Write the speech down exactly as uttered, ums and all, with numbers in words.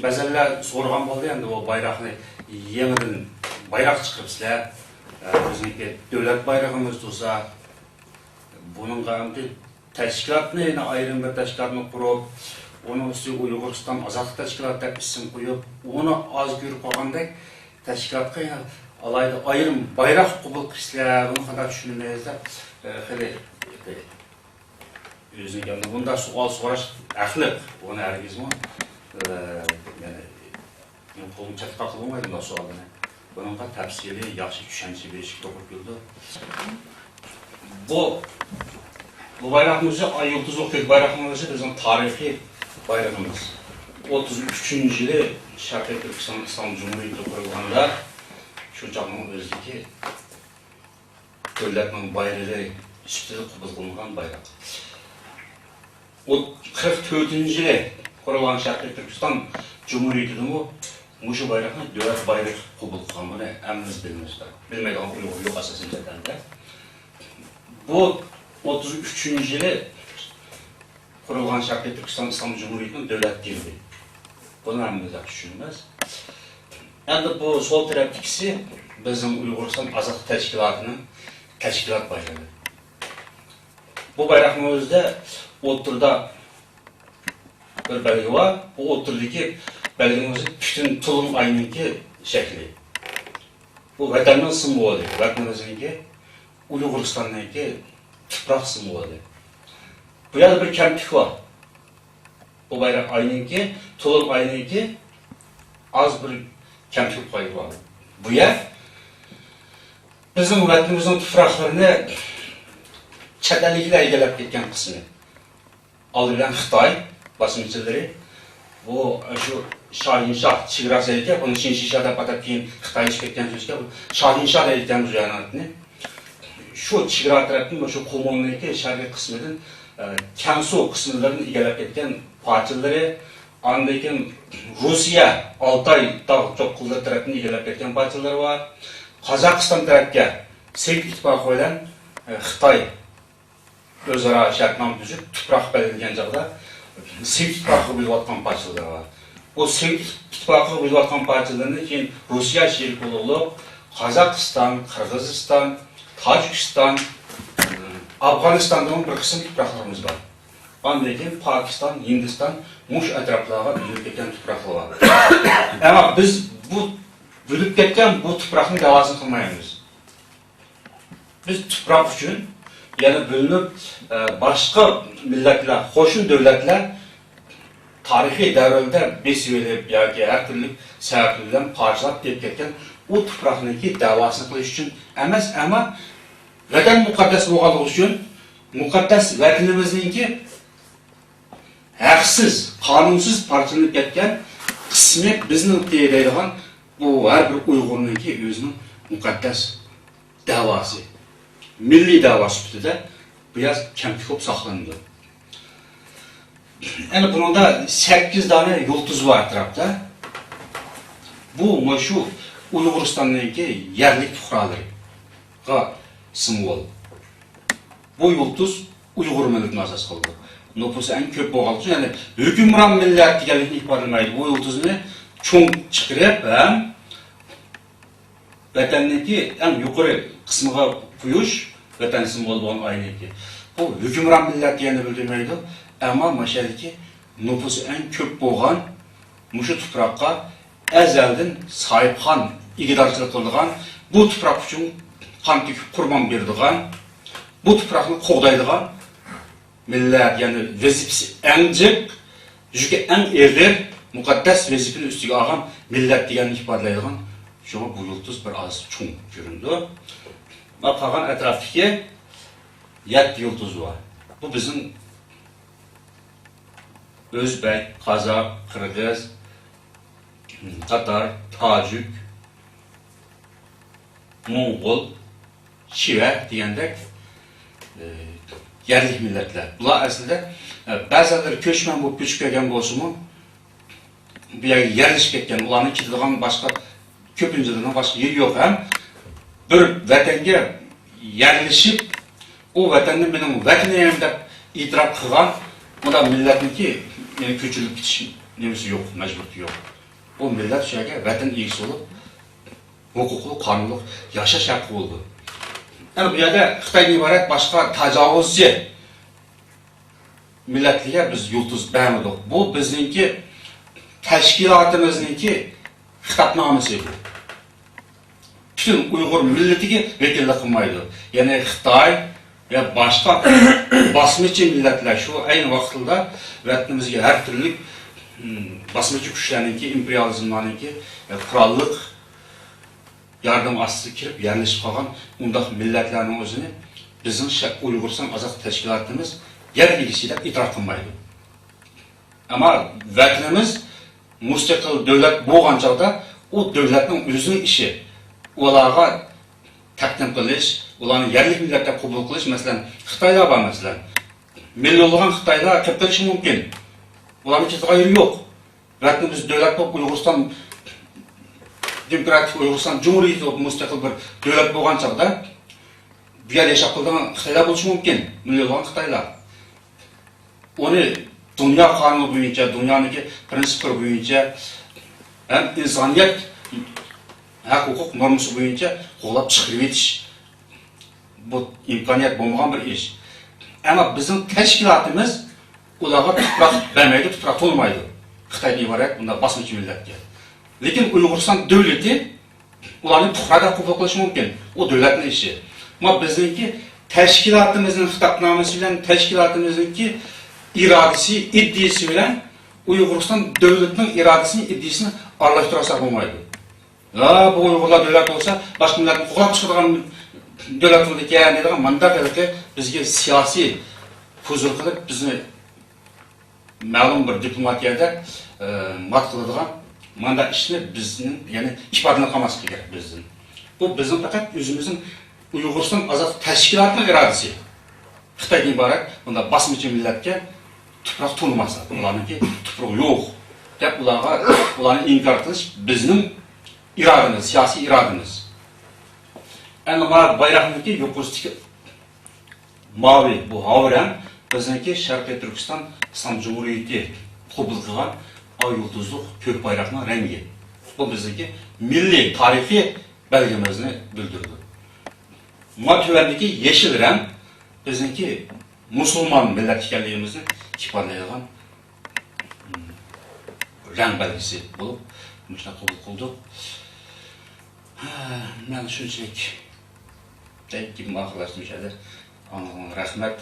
بەزىلەر سورىغان بولدى، ئەمدى ئۇ بايراقنى يېڭىدىن بايراق چىقىرىپسىلەر، ئە، بىزنىڭكى دۆلەت بايرىقىمىز تۇرسا، بۇنىڭغا ئەمدى تەشكىلاتنى، يەنە ئايرىم بىر تەشكىلاتنى قۇرۇپ، ئۇنىڭ ئۈستىگە ئۇيغۇرىستان ئازادلىق تەشكىلاتى دەپ ئىسىم قويۇپ، ئۇنى ئاز كۆرۈپ قالغاندەك، تەشكىلاتقا يەنە ئالاھىدە ئايرىم بايراق قوبۇل قىلىشلار، بۇنى قانداق چۈشىنىمىز دەپ، ئە، خېلى ئۆزىنىڭ گېپىنى، بۇنداق سوئال سوراش ھەقلىق. ئۇنى ھەرگىزمۇ، ئە، يەنى، يەنى قولنى چەتكە قاققىلى بولمايدۇ بۇنداق سوئالنى. بۇنىڭغا تەپسىلىي، ياخشى چۈشەنچە بېرىشكە توغرا كېلىدۇ. بۇ، بۇ بايراقنىڭ ئۆزى، ئاي يۇلتۇزلۇق كۆك بايراقنىڭ ئۆزى بىزنىڭ تارىخىي بايرىقىمىز. ئوتتۇز ئۈچىنچى يىلى شەرقىي تۈركىستان ئىسلام جۇمھۇرىيىتى قۇرۇلغاندا، شۇ چاغنىڭ ئۆزىدىكى دۆلەتنىڭ بايرىقى سۈپىتىدە قوبۇل قىلىنغان بايراق. ئوت-، قىرىق تۆتىنچى يىلى قۇرۇلغان شەرقىي تۈركىستان جۇمھۇرىيىتىدىمۇ مۇشۇ بايراقنى دۆلەت بايرىقى قوبۇل قىلغان، بۇنى ھەممىمىز بىلىمىز. بىلمەيدىغان ئۇيغۇر يوق ئاساسەن چەت ئەلدە. بۇ ئوتتۇز ئۈچىنچى يىلى قۇرۇلغان شەرقىي تۈركىستان ئىسلام جۇمھۇرىيىتىنىڭ دۆلەت گېربى. بۇنى ھەممىمىز ياخشى چۈشىنىمىز. ئەمدى بۇ سول تەرەپتىكىسى بىزنىڭ ئۇيغۇرىستان ئازادلىق تەشكىلاتىنىڭ تەشكىلات بايرىقى. بۇ بايراقنىڭ ئۆزىدە ئوتتۇرىدا بىر بەلگە بار. بۇ ئوتتۇرىدىكى بەلگىنىڭ ئۆزى پۈتۈن تولۇن ئاينىڭكى شەكلى. بۇ ۋەتەننىڭ سىمۋولى، ۋەتىنىمىزنىڭكى، ئۇيغۇرىستاننىڭكى تۇپراق سىمۋولى. بۇ يەردە بىر كەمتۈك بار. بۇ بايراق ئاينىڭكى، تولۇن ئاينىڭكى ئاز بىر كەمتۈك پايى بار. بۇ يەر بىزنىڭ ۋەتىنىمىزنىڭ تۇپراقلىرىنى چەت ئەللىكلەر ئىگىلەپ كەتكەن قىسمى. ئالدى بىلەن خىتاي باسقۇنچىلىرى، بۇ، شۇ شاھىنشاھ چېگراسى ئىكەن، بۇنى شىنشىشا دەپ ئاتاپ، كېيىن خىتايلىشىپ كەتكەن سۆزگە، بۇ شاھىنشاھ دەيدىكەن بۇ جايلارنى. شۇ چېگرا تەرەپتىن، شۇ قۇمۇلنىڭكى شەرقىي قىسمىدىن، ئە، كەنسۇ قىسىملىرىنى ئىگىلەپ كەتكەن پارچىلىرى، ئاندىن كېيىن رۇسىيە ئالتاي تاغ چوققىلىرى تەرەپتىن ئىگىلەپ كەتكەن پارچىلىرى بار. قازاقىستان تەرەپكە سوۋېت ئىتتىپاقى بىلەن، ئە، خىتاي ئۆزئارا شەرتنامە تۈزۈپ، تۇپراق بەلگىلىگەن چاغدا سوۋېت ئىتتىپاقىغا بۆلۈۋاتقان پارچىلىرى بار. بۇ سوۋېت ئىتتىپاقىغا بۆلۈۋاتقان پارچىلىرىنى كېيىن رۇسىيە شېرىك بولۇقلۇق، قازاقىستان، قىرغىزىستان، تاجىكىستان، ئافغانىستاندىمۇ بىر قىسىم تۇپراقلىرىمىز بار. ئاندىن كېيىن پاكىستان، ھىندىستان، مۇشۇ ئەتراپلارغا بۆلۈنۈپ كەتكەن تۇپراقلار بار. ئەمما بىز بۇ بۆلۈپ كەتكەن بۇ تۇپراقنىڭ دەۋاسىنى قىلمايمىز. بىز تۇپراق ئۈچۈن يەنە بۆلۈنۈپ، ئە، باشقا مىللەتلەر، قوشنا دۆلەتلەر تارىخىي دەۋرلەردە بېسىۋېلىپ ياكى ھەر تۈرلۈك سەۋەبلەر بىلەن پارچىلاپ كېلىپ كەتكەن ئۇ تۇپراقنىڭكى دەۋاسىنى قىلىش ئۈچۈن ئەمەس، ئەمما ۋەتەن مۇقەددەس بولغانلىقى ئۈچۈن، مۇقەددەس ۋەتىنىمىزنىڭكى ھەقسىز، قانۇنسىز پارچىلىنىپ كەتكەن قىسمى بىزنىڭكى دەيدىغان بۇ ھەر بىر ئۇيغۇرنىڭكى ئۆزىنىڭ مۇقەددەس دەۋاسى، مىللىي دەۋا سۈپىتىدە بۇ يەر كەمتۈك بولۇپ ساقلىنىدۇ. ئەنە بۇنىڭدا سەككىز دانە يۇلتۇز بار ئەتراپتا. بۇ مۇشۇ ئۇيغۇرىستاننىڭكى يەرلىك پۇقرالىرىغا سىمۋول. بۇ يۇلتۇز ئۇيغۇر مىللىتىنى ئاساس قىلىدۇ. نوپۇسى ئەڭ كۆپ بولغانلىقى ئۈچۈن، يەنى ھۆكۈمران مىللەت دېگەنلىكنى ئىپادىلىمەيدۇ. بۇ يۇلتۇزنى چوڭ چىقىرىپ ھەم ۋەتەننىڭكى ئەڭ يۇقىرى قىسمىغا قويۇش، ۋەتەن سىمۋولى بولغان ئاينىڭكى. بۇ ھۆكۈمران مىللەت دېگەننى بىلدۈرمەيدۇ. ئەمما ماشەدىكى نوپۇسى ئەڭ كۆپ بولغان مۇشۇ تۇپراققا ئەزەلدىن ساھىبخان، ئىگىدارچىلىق قىلىدىغان، بۇ تۇپراق ئۈچۈن قان تۆكۈپ قۇربان بېرىدىغان، بۇ تۇپراقنى قوغدايدىغان مىللەت، يەنى ۋەزىپىسى ئەڭ جىق، يۈكى ئەڭ ئېغىر، مۇقەددەس ۋەزىپىنى ئۈستىگە ئالغان مىللەت دېگەننى ئىپادىلەيدىغان، شۇڭا بۇ يۇلتۇز بىر ئاز چوڭ كۆرۈنىدۇ. مانا قالغان ئەتراپتىكى يەتتە يۇلتۇز بار. بۇ بىزنىڭ ئۆزبەك، قازاق، قىرغىز، تاتار، تاجىك، موڭغۇل، شىۋە دېگەندەك، ئى، يەرلىك مىللەتلەر. بۇلار ئەسلىدە، ئە، بەزىلىرى كۆچمەن بولۇپ كۆچۈپ كەلگەن بولسىمۇ، بۇ يەرگە يەرلىشىپ كەتكەن، ئۇلارنىڭ كېتىدىغان باشقا، كۆپىنچىلىرىنىڭ باشقا يېرى يوق ھەم بىر ۋەتەنگە يەرلىشىپ، ئۇ ۋەتەننى مېنىڭ ۋەتىنىم دەپ ئېتىراپ قىلغان مۇنداق مىللەتنىڭكى، يەنى كۆچۈرۈلۈپ كېتىش نېمىسى يوق، مەجبۇرىيىتى يوق. ئۇ مىللەت شۇ يەرگە ۋەتەن ئىگىسى بولۇپ، ھوقۇقلۇق، قانۇنلۇق ياشاش ھەققى بولىدۇ. ئەمما بۇ يەردە خىتايدىن ئىبارەت باشقا تاجاۋۇزچى مىللەتلەرگە بىز يۇلتۇز بەرمىدۇق. بۇ بىزنىڭكى تەشكىلاتىمىزنىڭكى خىتابنامىسى بۇ. پۈتۈن ئۇيغۇر مىللىتىگە ۋەكىللىك قىلمايدۇ. يەنى خىتاي ۋە باشقا باسمىچى مىللەتلەر شۇ ئەينى ۋاقىتتا ۋەتىنىمىزگە ھەر تۈرلۈك، م، باسمىچى كۈچلەرنىڭكى، ئىمپېرىيالىزملارنىڭكى، ئە، قوراللىق ياردىمى ئاستىغا كىرىپ يەرلىشىپ قالغان ئۇنداق مىللەتلەرنىڭ ئۆزىنى بىزنىڭ شەرق ئۇيغۇرىستان ئازادلىق تەشكىلاتىمىز يەر ئىگىسى دەپ ئېتىراپ قىلمايدۇ. ئەمما ۋەتىنىمىز مۇستەقىل دۆلەت بولغان چاغدا ئۇ دۆلەتنىڭ ئۆزىنىڭ ئىشى، ئۇلارغا تەقدىم قىلىش، ئۇلارنى يەرلىك مىللەت دەپ قوبۇل قىلىش، مەسىلەن، خىتايلار بار، مەسىلەن، مىليونلىغان خىتايلار كىرىپ كېلىشى مۇمكىن. ئۇلارنىڭ كېتىدىغان يېرى يوق. ۋەتىنىمىز دۆلەت بولۇپ، ئۇيغۇرىستان، دېموكراتىك ئۇيغۇرىستان جۇمھۇرىيىتى بولۇپ، مۇستەقىل بىر دۆلەت بولغان چاغدا، بۇ يەردە ياشاپ قالىدىغان خىتايلار بولۇشى مۇمكىن، مىليونلىغان خىتايلار. ئۇنى دۇنيا قانۇنى بويىچە، دۇنيانىڭكى پرىنسىپلىرى بويىچە ھەم ئىنسانىيەت ھەق ھوقۇق نورمىسى بويىچە قوغلاپ چىقىرىۋېتىش، بۇ ئىمكانىيەت بولمىغان بىر ئىش. ئەمما بىزنىڭ تەشكىلاتىمىز ئۇلارغا تۇپراق بەرمەيدۇ، تۇپراق تونۇمايدۇ. خىتايدىن ئىبارەت بۇنداق باسمىچى مىللەتكە. لېكىن ئۇيغۇرىستان دۆلىتى ئۇلارنى پۇقرا دەپ قوبۇل قىلىشى مۇمكىن. ئۇ دۆلەتنىڭ ئىشى. ئەمما بىزنىڭكى تەشكىلاتىمىزنىڭ خىتابنامىسى بىلەن، تەشكىلاتىمىزنىڭكى ئىرادىسى، ئىدىيىسى بىلەن ئۇيغۇرىستان دۆلىتىنىڭ ئىرادىسىنى، ئىدىيىسىنى ئارىلاشتۇرالساق بولمايدۇ. ھە، بۇ ئۇيغۇرلار دۆلەت بولسا، باشقا مىللەتنى قوغلاپ چىقىدىغان دۆلەت بولىدىكەن دەيدىغان مانداق ھېلىقى بىزگە سىياسىي پۇزۇر قىلىپ، بىزنى مەلۇم بىر دىپلوماتىيەدە، ئە، مات قىلىدىغان مانداق ئىشنى بىزنىڭ، يەنى ئىپادىلەپ قالماسلىقى كېرەك بىزدىن. بۇ بىزنىڭ پەقەت ئۆزىمىزنىڭ ئۇيغۇرىستان ئازادلىق تەشكىلاتىنىڭ ئىرادىسى. خىتايدىن ئىبارەت بۇنداق باسمىچى مىللەتكە تۇپراق تونۇماسلىق، ئۇلارنىڭكى تۇپرىقى يوق دەپ ئۇلارغا، ئۇلارنى ئىنكار قىلىش بىزنىڭ ئىرادىمىز، سىياسىي ئىرادىمىز. ئەمما مانا بايراقنىڭكى يۇقىرىسىدىكى ماۋى، بۇ ھاۋا رەڭ بىزنىڭكى شەرقىي تۈركىستان ئىسلام جۇمھۇرىيىتى قوبۇل قىلغان ئاي يۇلتۇزلۇق كۆك بايراقنىڭ رەڭگى. بۇ بىزنىڭكى مىللىي تارىخىي بەلگىمىزنى بىلدۈرىدۇ. ما تۆۋەندىكى يېشىل رەڭ بىزنىڭكى مۇسۇلمان مىللەت ئىكەنلىكىمىزنى ئىپادىلەيدىغان، م، رەڭ بەلگىسى بولۇپ، مۇشۇنداق قوبۇل قىلدۇق. ھە، مەن شۇنچىلىك دەپ گېپىمنى ئاخىرلاشتۇرۇش ئەدە. ئاڭلىغىنىڭلارغا رەھمەت.